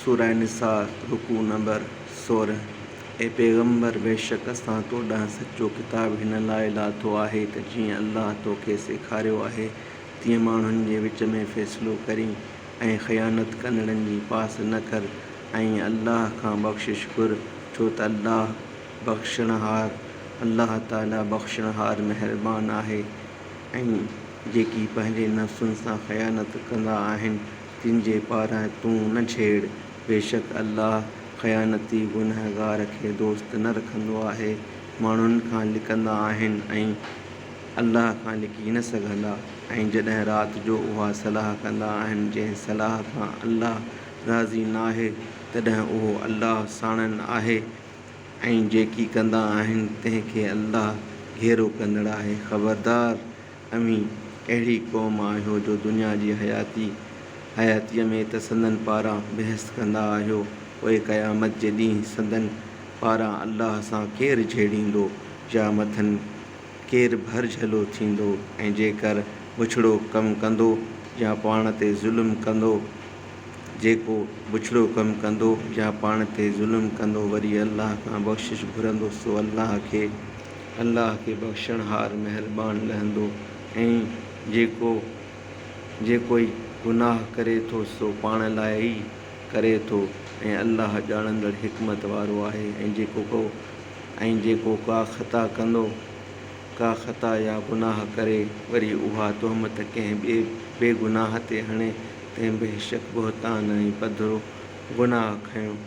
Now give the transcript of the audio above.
سوره نساء رڪوع نمبر 16 اي پيغمبر! بيشڪ اسان تو ڏانهن سچو ڪتاب هن لاء لاٿو آهي ته جيئن الله توکي سيکاريو آهي تيئن ماڻهن جي وچ ۾ فيصلو ڪرين ۽ خيانت ڪندڙن جي پاس نه ڪر ۽ الله کان بخشش گهر ڇو ته الله بخشڻهار الله تعاليٰ بخشڻهار مهربان آهي ۽ جيڪي پنهنجي نفسن سان خيانت ڪندا آهن تن جي پاران تون نه جهيڙ، بيشڪ الله خيانتي گنهگار کي دوست نه رکندو آهي، ماڻهن کان لڪندا آهن ۽ الله کان لڪي نه سگهندا ۽ جڏهن رات جو اها صلاح ڪندا آهن جنهن صلاح کان الله راضي ناهي تڏهن اهو الله ساڻن آهي ۽ جيڪي ڪندا آهن تنهن کي الله گهيرو ڪندڙ آهي. خبردار! اوهين اهڙي قوم آهيو جو دنيا جي حياتي حياتيء ۾ ته سندن پاران بحث ڪندا آهيو، پوء قيامت جي ڏينهن سندن پاران الله سان ڪير جهيڙيندو يا مٿن ڪير ڀرجهلو ٿيندو ۽ جيڪر بڇڙو ڪم ڪندو يا پاڻ تي ظلم ڪندو جيڪو بڇڙو ڪم ڪندو يا پاڻ تي ظلم ڪندو وري الله کان بخشش گهرندو سو الله کي الله کي بخشڻهار مهربان لهندو ۽ جيڪو جيڪوئي گناهه ڪري ٿو سو پاڻ لاء ئي ڪري ٿو ۽ الله ڄاڻندڙ حڪمت وارو آهي ۽ جيڪو ڪو ۽ جيڪو ڪا خطا ڪندو ڪا خطا يا گناهه ڪري وري اها تهمت ڪنهن ٻئي بي گناهه تي هڻي تنهن بيشڪ بهتان ۽ پڌرو گناهه کنيو.